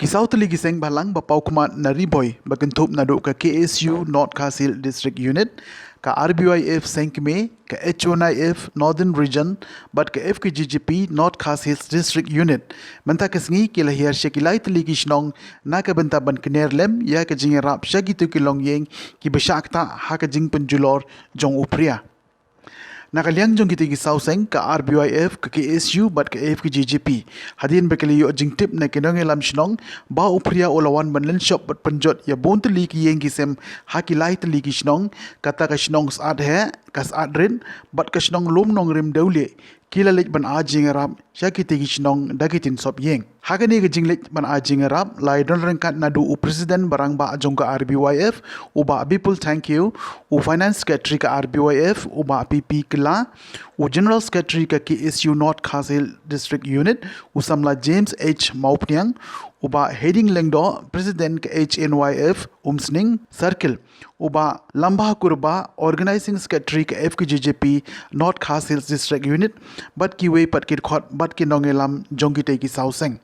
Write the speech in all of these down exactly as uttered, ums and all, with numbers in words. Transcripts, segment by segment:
Saw tylli ki seng bhalang ba paw khmat na Ri Bhoi ba kynthup naduh ka K S U North Khasi Hills District Unit, ka R B Y F Seng Kmie, ka H one I F Northern Region bad ka F K J G P North Khasi Hills District Unit mynta ka sngi ki la hiar sha ki lai tylli ki shnong na ka bynta ban kner lem ïa ka jingïarap sha kito ki longïing kiba shah ktah ha ka jingpynjulor jong u Phria. Na ka liang jong kitei ki saw seng, ka R B Y F, ka K S U bad ka F K J G P, hadien ba ki la ïoh jingtip na ki nongïalam shnong ba u Phria u la wan ban lynshop bad pynjot ïa bun tylli ki ïing ki sem ha ki lai tylli ki shnong, kata ka shnong Syiemlieh, ka Syiemlieh bad ka shnong Lumnongrim Dewlieh, ki la leit ban ai jingïarap sha kitei ki shnong da ki tin sop ïing. Ha kane ka jingleit ban ai jingïarap la ïadon ryngkat naduh u President ba rangbah jong ka R B Y F, u Bah Bipul Thangkhiew, u Finance Secretary ka R B Y F, u Bah P P Kylla, u General Secretary ka K S U North Khasi Hills District Unit, u Samla James H Mawphniang, u Bah Heading Lyngdoh, President ka H N Y F Umsning Circle, u Bah Lambha Kurbah, Organizing Secretary ka F K J G P North Khasi Hills District Unit, bad kiwei pat ki dkhot bad ki nongïalam jong kitei ki saw seng.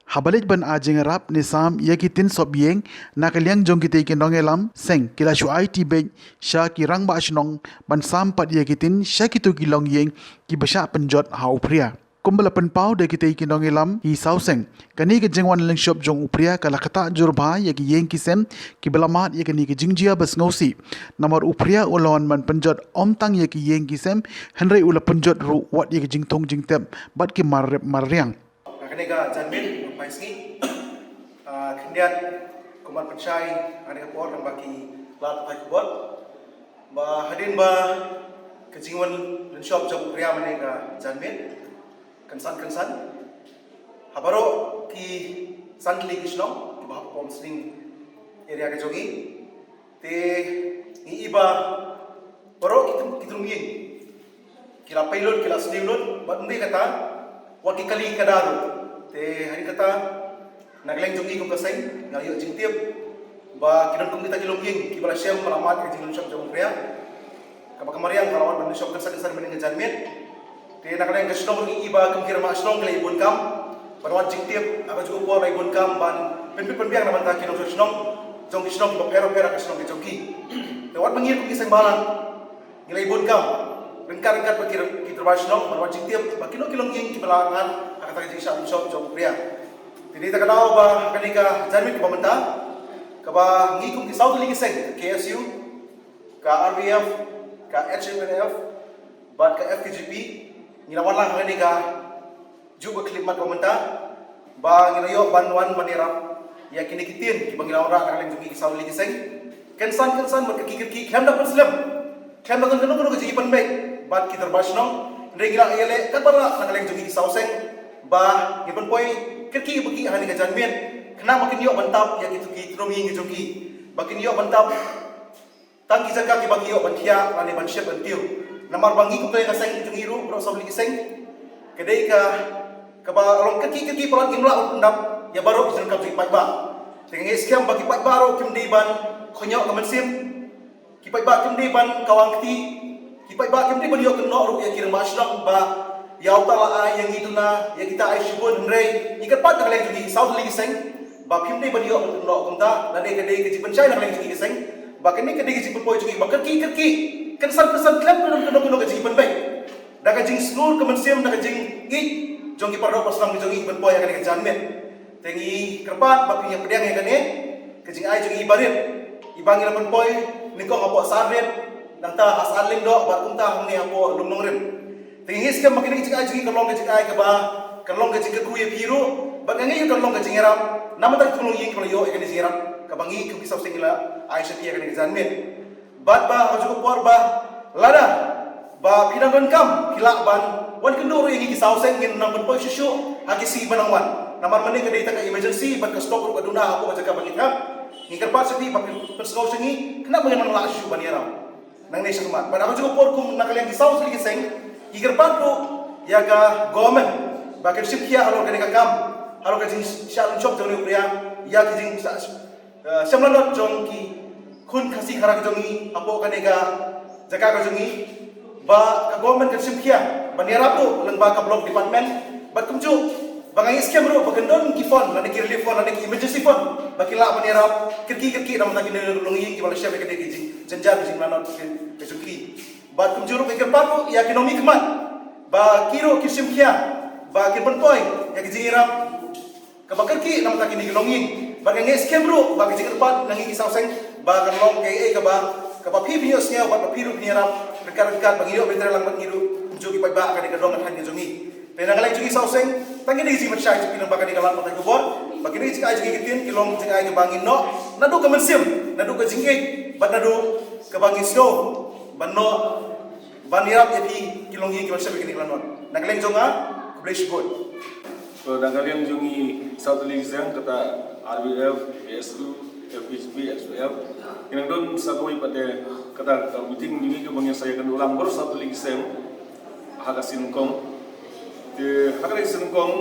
Haba leit ban ai jingïarap ne sam ïa ki tin sop ïing, na ka liang jong kitei ki nongïalam seng ki la shu aiti beit sha ki rangbah shnong ban sam pat ïa ki tin sha kito ki longïing kiba shah pynjot ha u Phria. Kumba la pynpaw da kitei ki nongïalam ki saw seng, kane ka jingwan lynshop jong u Phria ka la ktah jur bha ïa ki ïing ki sem kiba la mad ïa kane ka jingjia ba sngewsih. Namar u Phria u la wan ban pynjot ym tang ïa ki ïing ki sem, hynrei u la pynjot ruh wat ïa ki jingthung jingtep bad ki mar rep mar riang. Ha kane ka janmiet, phai sngi, ah, khyndiat kumba pynshai ha kane ka por, nang ba ki lad phai khubor ba hadien ba ka jingwan lynshop jong u Phria mynne ka janmiet, kynsan kynsan ha baroh ki san tylli ki shnong kiba hapoh Umsning area ka jong ngi. Te ngi i ba baroh ki trum, ki trum ïing ki la pei lut, ki la sniew lut, bad ym dei kata, wat ki kali ka daw ruh. Te hadien kata, na ka liang jong ngi kum ka seng, nga la ïoh jingtip ba ki don kum kita ki longïing kiba la shem ba la mad ïa ka jinglynshop jong u Phria, kaba ka mariang ka la wan ban lynshop kynsan kynsan mynne ka janmiet. Te na ka liang ka shnong ruh ngi i ba kum ki rangbah shnong ki la ïa bun kam ban wad jingtip, ha kajuh ka por la ïa bun kam ban pynbit pynbiang na bynta ki nongshong shnong jong ki shnong kiba pher bapher ha ka shnong ka jong ki. Te wat ma ngi kum ki seng bhalang, ngi la ïa bun kam ryngkat ryngkat bad ki, ki dorbar shnong ban wad jingtip ba kino ki longïing kiba la ngat ha kata ka jingshah lynshop jong u Phria. Te dei ta ka daw ba ha kane ka janmiet kaba mynta, kaba ngi kum ki saw tylli ki seng, K S U, ka R B F, ka H N Y F bad ka F K J P, ngi la wan lang ha kane kajuh ka khyllipmat kaba mynta ba ngi la ïoh ban wan ban ïarap ïa kine ki tin kiba ngi la wanrah na ka liang jong ngi ki saw tylli ki seng. Kynsan kynsan bad kyrkieh kyrkieh, khlem da pynslem, khlem da don kano kano ka jingpynbeit bad ki dorbar shnong, hynrei ngi la ïaleh katba lah na ka liang jong ngi ki saw seng ba ngin pynpoi kyrkieh ba ki ha kane ka janmiet, khnang ba kin ïoh ban tap ïa kito ki trum ïing ki jong ki, ba kin ïoh ban tap tang ki jaka kiba ki ïoh ban thiah lane ban shet ban tiew. Namar ba ngi kum ka seng jong ngi ruh, baroh saw tylli ki seng, ka dei ka, kaba long kyrkieh kyrkieh palat, ngim lah ban pyndap ïa baroh ki jingdonkam jong ki paidbah. Te nga ngeit skhem ba ki paidbah ruh kim dei ban khñiot ka mynsiem, ki paidbah kim dei ban kawang kti, ki paidbah kim dei ban ïoh kynnoh ruh ïa ki rangbah shnong ba ïa uta la ai ïa ngi duna, ïa kita ai shibun, hynrei ngi kyrpad na ka liang jong ngi saw tylli ki seng ba phim dei ban ïoh ban kynnoh kumta. Lane ka dei ka jingpynshai na ka liang jong ngi ki seng ba kane ka dei ka jingpynpoi jong ngi ba kyrkieh kyrkieh, kynsan kynsan, khlem kano kano kano ka jingpynbeit, da ka jingsngur ka mynsiem, da ka jingïeit jong ki para doh para snam jong ngi ban poi ha kane ka janmiet. Te ngi kyrpad ba phin ïa pdiang ïa kane ka jingai jong ngi barit, iba ngi la pynpoi nyngkong hapoh Syiemlieh, nangta ha Syiemlieh Lyngdoh bad kumta hangne hapoh Lumnongrim. Te ngi ngeit skhem ba kane ka jingai jong ngi kan long ka jingai kaba kan long ka jingkyrkhu ïa phi ruh, bad nga ngeit kan long ka jingïarap na bynta ki longïing kiba la ïoh ïa kane ka jingïarap kaba ngi kum ki saw seng ngi la ai sha phi ha kane ka janmiet. Bad ba ha kajuh ka por ba lada ba phi nang donkam, phi lah ban wan kynduh ruh ïa ngi ki saw seng, ngin nang pynpoi shuh shuh ha ki sngi ba nang wan. Namar mynne ka dei ta ka emergency bad ka stock ruh ka duna hapoh ka jaka ba ngi thep. Ngi kyrpad sha phi ba phin pynsngew sha ngi khnang ba ngin nang lah shuh shuh ban ïarap nangne shakhmat. Bad ha kajuh ka por kum na ka liang ki saw tylli ki seng, ngi kyrpad ruh ïa ka government ba kan shim khia halor kane ka kam, halor ka jingshah lynshop jong u Phria ïa ka jingshah, eh, shem lanot jong ki khun Khasi Khara ka jong ngi hapoh kane ka jaka ka jong ngi, ba ka government kan shim khia ban ïarap ruh lyngba ka block department bad kumjuh Ba nga ngi skhem ruh ba kan don ki fund, lane ki relief fund, lane ki emergency fund, ba ki lah ban ïarap kyrkieh kyrkieh namar kine ki longïing kiba la shah ka dei ki jing, jynjar ki jinglanot ka jong ki. Bad kumjuh ruh ka kyrpad ruh ïa ki nongmihkhmat ba ki ruh ki shim khia ba kin pynpoi ïa ki jingïarap kaba kyrkieh namar kine ki longïing. Bad nga ngi skhem ruh ba ka jingkyrpad na ngi ki saw seng ba kan long kaei kaba, kaba phi phi ïohsngew bad ba phi ruh phi ïarap ryngkat ryngkat ba ngi ïoh ban trei lang bad ngi ruh kumjuh ki paidbah ka dei ka dong ka thaiñ ka jong ngi. Te na ka liang jong ngi saw seng, tang kine ki jingpynshai jong phi lyngba kane ka lad pathai khubor ba kine ki jingai jong ngi ki ktien ki long ki jingai kaba ngin noh naduh ka mynsiem, naduh ka jingïeit bad naduh kaba ngin sngew ban noh ban ïarap ïa phi ki longïing kiba shah ïa kine ki lanot. Na ka liang jong nga, khublei shibun. To, na ka liang jong ngi saw tylli ki seng, kata R B F, P S U, F H B, S B F, ngi nang don sa kawei pat de kata ka meeting jong ngi kaba ngin sa ïakynduh lang baroh saw tylli ki seng ha ka sien nyngkong. Te ha ka sien nyngkong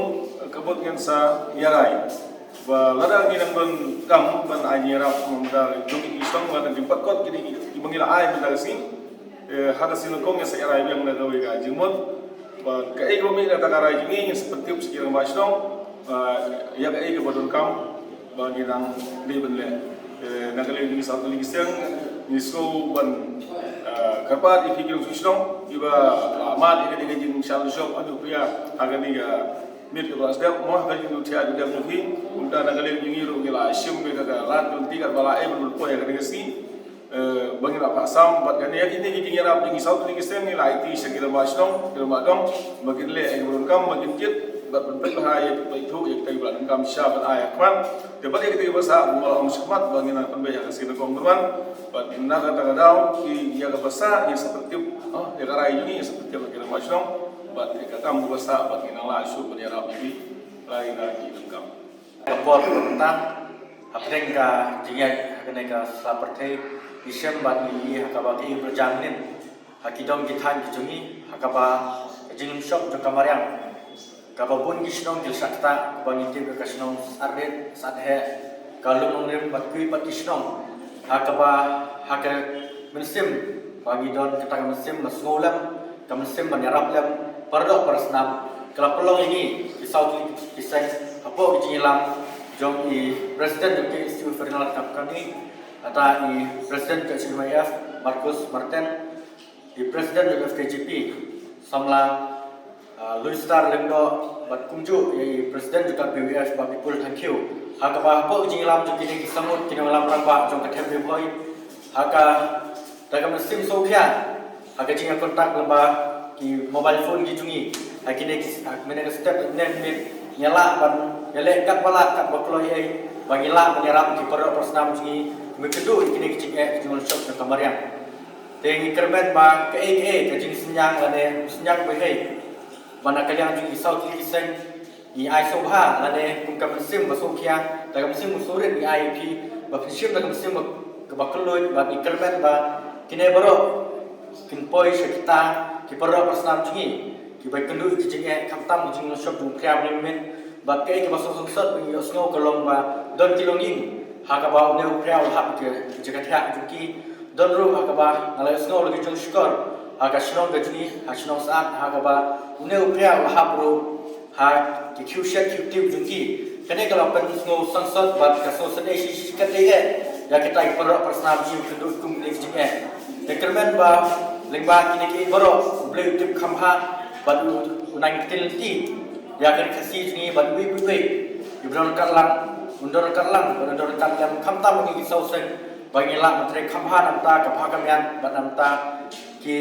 ka bud ngin sa ïa rai ba lada ngi nang donkam ban ai jingïarap mynta jong ki shnong, lada jingpynkut kine kiba ngi la ai mynta ka sngi, eh, ha ka sien nyngkong ngin sa ïa rai biang da kawei ka jingmut ba kaei kaba mih na kata ka rai jong ngi ngin sa pyntip sha ki rangbah shnong, eh, ïa kaei kaba donkam ba ngi nang dei ban leh. Eh, na ka liang jong ngi saw tylli ki seng ngi sngew ban, eh, kyrpad ïa phi ki nongshong shnong kiba la mad ïa kane ka jingshah lynshop haduh pria ha kane ka miet kaba la sdep, mo ha ka jingduh thiah jingdem jong phi. Kumta na ka liang jong ngi ruh ngi la shim ïa ka lad ka lynti katba la ai ban pynpoi ha kane ka sngi. Eh, ba ngi la phah sam bad kane ïa kine ki jingïarap jong ngi saw tylli ki seng ngi la aiti sha ki rangbah shnong, ki rangbah dong, ba kin leh ïa kiba donkam, ba kin jied bad pynpeit bha ïa kiba ithuh, ïa kita kiba la donkam shisha ban ai hakhmat. Te bad ïa kita kiba sah, ba la ong shakhmat, ba ngin nang pynbeit ha ka sien nyngkong, bad na kata ka daw ki, ïa kaba sah ngin sa pyntip, oh, ïa ka rai jong ngi ngin sa pyntip ha ki rangbah shnong, bad ïa ka kam kaba sah bad ngin nang lah shuh ban ïarap ïa ki, rai na ki donkam. Ka por mynta hapdeng ka jingïaid ha kane ka sla pyrthei, ngi shem bad ngi ïohi ha kaba ki pyrjang nin ha ki dong ki thaiñ ki jong ngi, ha kaba ka jinglynshop jong ka mariang kaba bun ki shnong ki la shah ktah, kaba ngi tip ka shnong Sahdit, Sadheh, ka Lumnongrim bad kiwei pat ki shnong, ha kaba ha ka mynsiem ba ngi don kata ka mynsiem ba sngew lem, ka mynsiem ban ïarap lem paradoh parasnam, ka la pynlong ïa ngi ki saw tylli ki seng hapoh ki jingïalam jong i President jong ka K S U Ferdinand Kap Kani, kata i President ka H M I F Marcus Martin, i President jong ka F K J P Samla, ah, Louis Star Lyngdoh, bad kumjuh ïa i President jong ka P Y F Bah Pipul Thangkhiew. Ha kaba hapoh ki jingïalam jong kine ki sangmut ki nongïalam rangbah jong ka Them Ri Bhoi, ha ka da ka mynsiem sngewkhia, ha ka jingïakontak lyngba ki mobile phone ki jong ngi, ha kine ki, ha kine ki step ne ne ngi lah ban ïaleh katba lah katba kloi ei ba ngi lah ban ïarap ki para parasnam jong ngi, ba kin duh ïa kine ki jingeh ki jinglynshop jong ka mariang. Te ngi kyrmen ba kaei kaei ka jingsynñiang lane synñiang ba hei ba na ka liang jong ngi saw tylli ki seng ngi ai sngewbha lane kum ka mynsiem ba sngewkhia, da ka mynsiem ba sngewrit ngi ai ïa phi, ba phin shim da ka mynsiem ba, kaba kylluid, bad ngi kyrmen ba kine baroh kin poi sha kita ki para parasnam jong ngi kiba ïakynduh ïa ki jingeh, khamtam ki jinglynshop jong u Phriam Ri Mymen, bad kaei kaba sngewsynshar ba ngi ïohsngew ka long ba don ki longïing ha kaba une u Phriam u la hap ïa ka jaka thiah jong ki, don ruh ha kaba nga la ïohsngew la ki jong shkor ha ka shnong ka jong ngi ha shnong Saat, ha kaba une u Phriam u la hap ruh ha ki khiew shet khiew tiew jong ki. Kane ka la pynsngew sangsot bad ka sngewsynei shi shi katdei eh ïa kita ki para parasnam jong ngi ba ïakynduh kum kine ki jingeh. Te kyrmen ba lyngba kine kiei baroh U Blei u tip kham bha bad u, u nang ktien lynti ïa ka ri Khasi jong ngi bad uwei pa uwei uba don ryngkat lang un don ryngkat lang bad un don ryngkat lem, khamtam ngi ki saw seng, ba ngin lah ban trei kham bha na bynta ka bha ka miat bad na bynta ki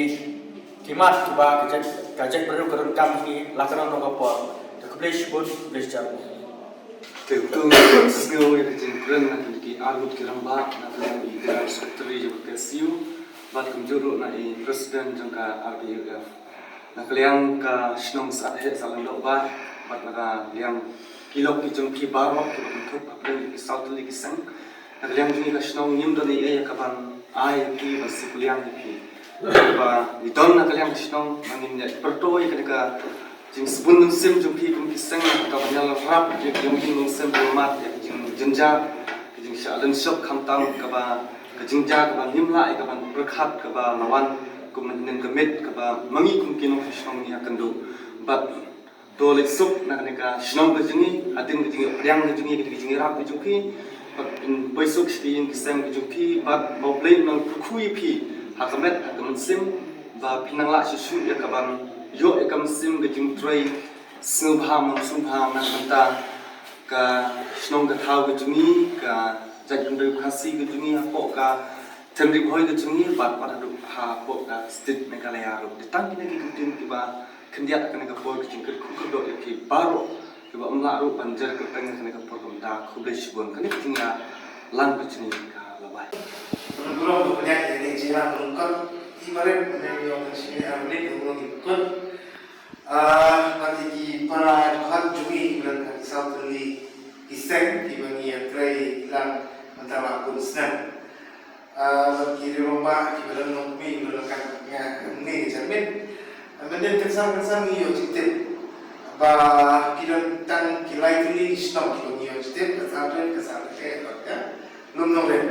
ki mat kiba ka jait, ka jaitbynriew ka donkam jong ngi la ka don ruh ka por. Te khublei shibun, khublei shihajar nguh. Te to, ngi sngew ïa ka jingkren na kine ki arngut ki rangbah, na ka liang i General Secretary jong ka K S U bad kumjuh ruh na i President jong ka R B U F. Na ka liang ka shnong Satheh, Satheh Lyngdoh Bah, bad na ka liang ki lok ki jong ki baroh kiba kynthup hapdeng ki saw tylli ki seng. Na ka liang jong ngi ka shnong ngim don ei ei ïa kaban ai ïa phi ban sngewkylliang ïa phi. Ba ngi don na ka liang ka shnong ba ngin ïa pyrto ïa kane ka jingsbun mynsiem jong phi kum ki seng, kaba ïarap ïa ka jingmut jingmut, ïa ka jingjynjar, ka jingshah lynshop, khamtam kaba, ka jingjia kaba ngim lah ïa kaban pyrkhat, kaba la wan kum na ka miet kaba ma ngi kum ki nongshong shnong ngi ïakynduh. Bad To leit suk na kane ka shnong ka jong ngi, hadien ka jong ngi, pdiang ka jong ngi, ka jong ngi, rap ka jong ki. Bad pynbeit suk sha ki ïing ki sem ka jong ki, bad ba U Blei un nang kyrkhu ïa phi ha ka met ha ka mynsiem, ba phin nang lah shuh shuh ïa ka ban ïoh ïa ka mynsiem ka jingtrei sngewbha, mynsiem bha na ka bynta ka shnong ka thaw ka jong ngi, ka jaitbynriew Khasi ka jong ngi, hapoh ka Themrit Hoi ka jong ngi, bad bad haduh hapoh ka state Meghalaya ruh. Te tang kine ki kyntien kiba khyndiat ha kane ka por ka jingkyrkhu kyrdoh ïa phi baroh kiba ym lah ruh ban jer kyrteng ha kane ka por. Kumta khublei shibun. Kane ka jingïalang ka jong ngi ka la bai. Burom burom ba pynïaid ïa kane ka jingïalang lyngkot. Ki barit, mynne ngi ïoh ban shim ar minit, burom ïa ki kut. Ah, bad ïa ki para dkhot jong ngi kiba don ha ki saw tylli ki seng kiba ngi ïatrei lang mynta la bun snem. Ah, bad ki rangbah kiba don longkmie kiba don lang kat nga, nga ka jingmut. Ah, mynnin kynsan kynsan ngi ïoh jingtip ba ki don tang ki lai tylli ki shnong kiba ngi ïoh jingtip, ka Sawdong, ka Sawdong, ka Lum Nongrim.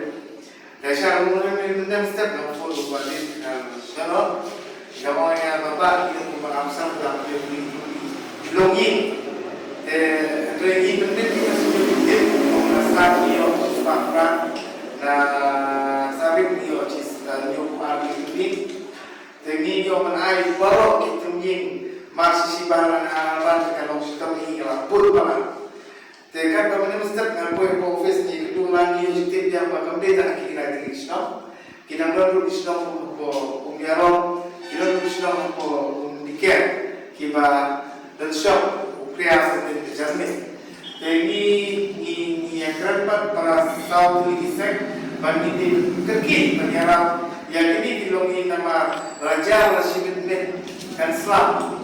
Te sha Lum Nongrim mynnin step nang phone ba dei, ah, shalom. Nga ong ïa baba, ki don kumba am sam da ki longïing. Te hynrei ngi mynnin ngi ka shu tip, ong na sa ngi ïoh spah pra, na sa rim ngi ïoh shi, eh, hynñiew phew ar tylli. Te ngi ïoh ban ai baroh ki tymmen ïing, mar shi shi ba la na ban ka long shitom hi ka la bun ba la. Te katba mynne mynstep nga poi hapoh office ngi kyntu lang ngi ïoh jingtip biang ba kam dei tang ha ki lai tylli ki shnong. Ki dang don ruh ki shnong kum hapoh Umïarong, ki don ruh ki shnong hapoh Umdikher, kiba don shop u Khrias u Tin ka Jasmine. Te ngi, ngi, ngi ïakren bad para saw tylli ki seng ban ngi dei kyrkieh ban ïarap ïa kine ki longïing namar la jia la shi miet miet kan slap.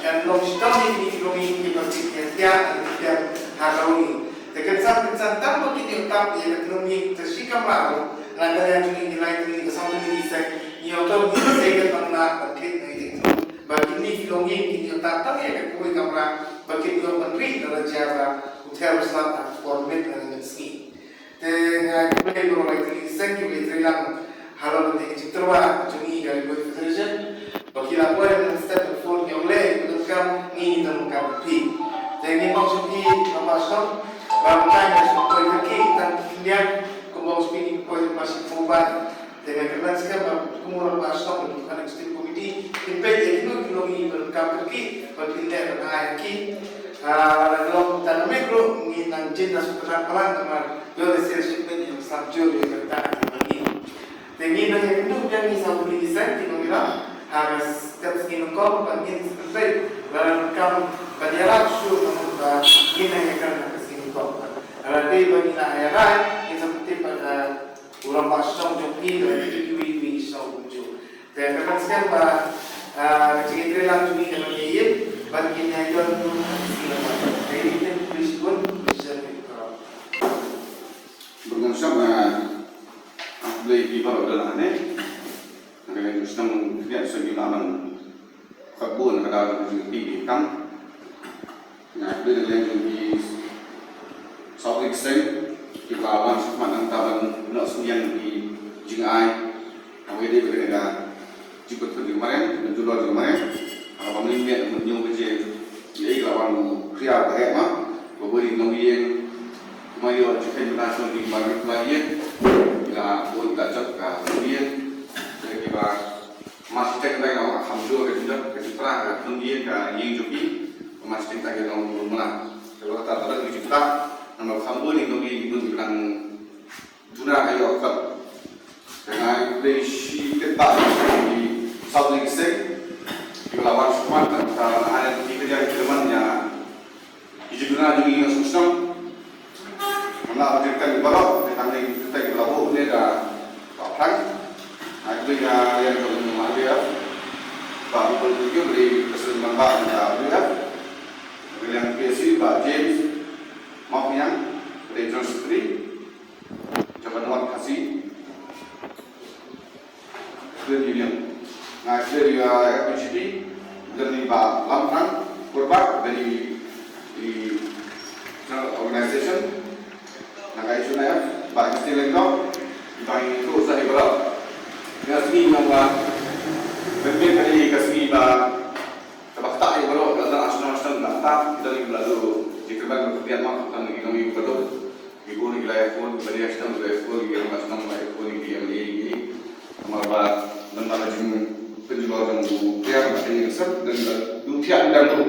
Kan long shitom ïa kine ki longïing kiba ki ïa ïa ha ka longïing. Te kynsan kynsan tang ba kin ïoh tap ïa ka longïing ta shi kamra ruh na ka liang jong ngi ki lai tylli ki saw tylli ki seng ngi ïoh tap ïa ka seng kan ban lah ban khleh na ïa ka ba kine ki longïing kin ïoh tap tang ïa ka kawei kamra ba kin ïoh ban ri na la jia ba u ther u slap ha ka por miet na ka sngi. Te nga khublei baroh lai tylli ki seng kiba ïatrei lang halor kane ka jingtyrwa jong ngi ka Ri Bhoi Federation. Ba ki la poi mynstep ban phone ki ong leh ki donkam ngi donkam phi. Te ngi ong sha phi Rangbah Shnong ba mynta ngi shu poi kyrkieh tang khyndiat kumba ong sha phi ngi poi ba shi phew bai. Te nga kyrmen skhem ba kum u Rangbah Shnong bad ki khun executive committee kin peit ïa kino kino ki ba donkam kyrkieh ba kin leh ban ai ïa ki. Ah, lada long tang mynmiet ruh ngi nang jin da shu kynat palat namar ïoh lehse shipment ïa ka slap jur ïa kata ki ba ngi. Te ngi nang ïakynduh biang ngi saw tylli ki seng ki nongïalam ha ka step sngi nyngkong ba ngin sa pynpeit lada donkam ban ïarap shuh namar ba ngin nang ïakren ha ka sngi nyngkong. Lada dei ba ngi nang ïarap ngin sa pyntip bad, ah, u Rangbah Shnong jong ngi, da ki kiwei kiwei ki shnong kumjuh. Te kyrmen skhem ba, ah, ka jingïatreilang jong ngi ka long ïa ïit bad ngin ïa ïoh ruh ha ka sngi Naiwieng. Te ïa ïit, khublei shibun, khublei shibun. Bun ngam shym, ah, ah, khublei ïa phi baroh da lane. Nga kane ka shnong Khyndiat shnong ïa la man. Khublei na ka daw jong ka jingkyrkieh kam. Nga khublei na ka liang jong ki saw tylli ki seng kiba wan shakhmat nangta ban noh synñiang ki jingai. Haba ïadei bad kane ka jingpynphut jong ka mariang, jingpynjulor jong ka mariang. Haba mynmiet mynñiew baje ïa ka la wan u khriar ba heh ma ba bari nongïing. Kumba ïoh jingkheiñ mynta shnong ki mariang ki la bun ki la jot ka nongïing. Kiba Mar shi teng dang ong kham jur ka jingdon ka jingpra ka jingdon ïing ka ïing jong ki. Mar shi teng dang ong mla. Te ba kata ta dang jingpra namar kham bun ïing jong ki bun ki dang duna ka ïoh ka. Te nga khublei shibun ïa ki saw tylli ki seng kiba la wan shakhmat, ta ha ki kyrdan ki man ïa Ki jingduna jong ngi nga sngewsih. Nga la jingkyrteng baroh, te tang ki kyrteng ba la buh ne da Bah Phrang. Nga kyrteng nga ïa ka Bah Bipul Tungkiew, ka dei president member ka W F. Ka liang P S C, Bah James Mawphniang, ka dei general secretary. Jong ka North Khasi Student Union. Nga sdang ïa ka F P G P, dang i Bah Lamthrang Kurbah, dang i, i General Organization. Nga ka H U N F, Bah Christine Lyngdoh, i Bah Ingtu Zahir Baroh. Nga sngi nga ba, pynbit ka dei ka sngi ba, kaba ktah ïa baroh, ka dang asnong asnong ba. Kan khriat ma kan ngi ngi ba do. Ngi bun ngi lai phone, ba dia sdang lai phone, ngi ma sdang lai phone ngi M L A ngi. Namar ba namar ba jing pynjulor jong u tiar ba ngi sep dan du tiar dan tu.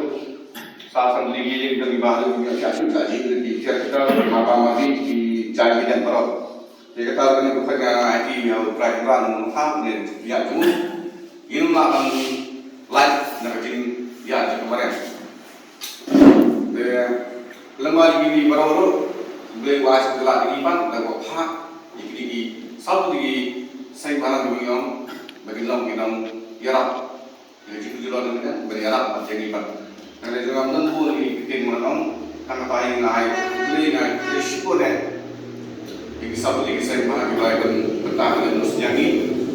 Sa sam li ngi dan ba ngi tiar shu da ji di tiar kita ma ba ma di di jai di dan baroh. Te kata kane ka pynïaid ïa u Trai Kynrad nongpynïaid ne ïa jong u. Ngim lah ban lait na ka jingïaid jong ka mariang. Te lem bad kine baroh ruh, U Blei u ai sha ka lad jong ngi pat da kaba phah ïa kine ki saw tylli ki seng bhalang kiba ngi ong ba kin long ki nongïarap. Ïa ka jingkyrkhu jong ngi ban ïarap bad jong ngi pat. Nga la jong nga mynta ngi ktien ma nong, tang kata ïa nga ai, ïa nga ai shibun eh. Ïa ki sap ïa ki seng ma ki bai ban bynta ka dei nusniang ngi.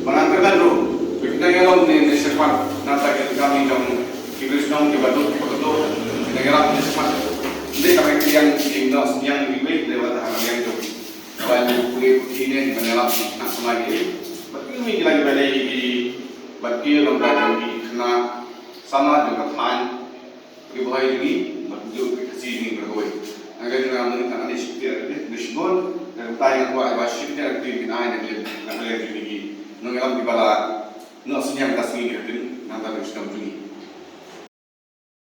Ba ngan kyrmen ruh ba ki dang ïalong ne ne shakhmat nangta ki kam ngi jong ki briew shnong kiba duk kiba kyrduh ki dang ïarap ne shakhmat. Nde ka bai pdiang ki nusniang ngi wei ne wat ha ka liang jong ki. Ka bai pdiang ki ne ki ban ïarap na samai ki. Bad ki mi ki la ki bai dei ki Bad ki nongkynrad jong ki khynnah samla jong ka thaiñ, ki bhoi jong ngi, bad ki Khasi jong ngi baroh kawei. Nga kyrmen ïa nga mynta nga ai shiptiar ruh, shibun, da kumta nga kwah ba shiptiar ruh kin ai na ka liang, na ka liang jong ngi ki nongïalam kiba la nusniang ka sngi ka ktien, nangta ka shitom jong ngi.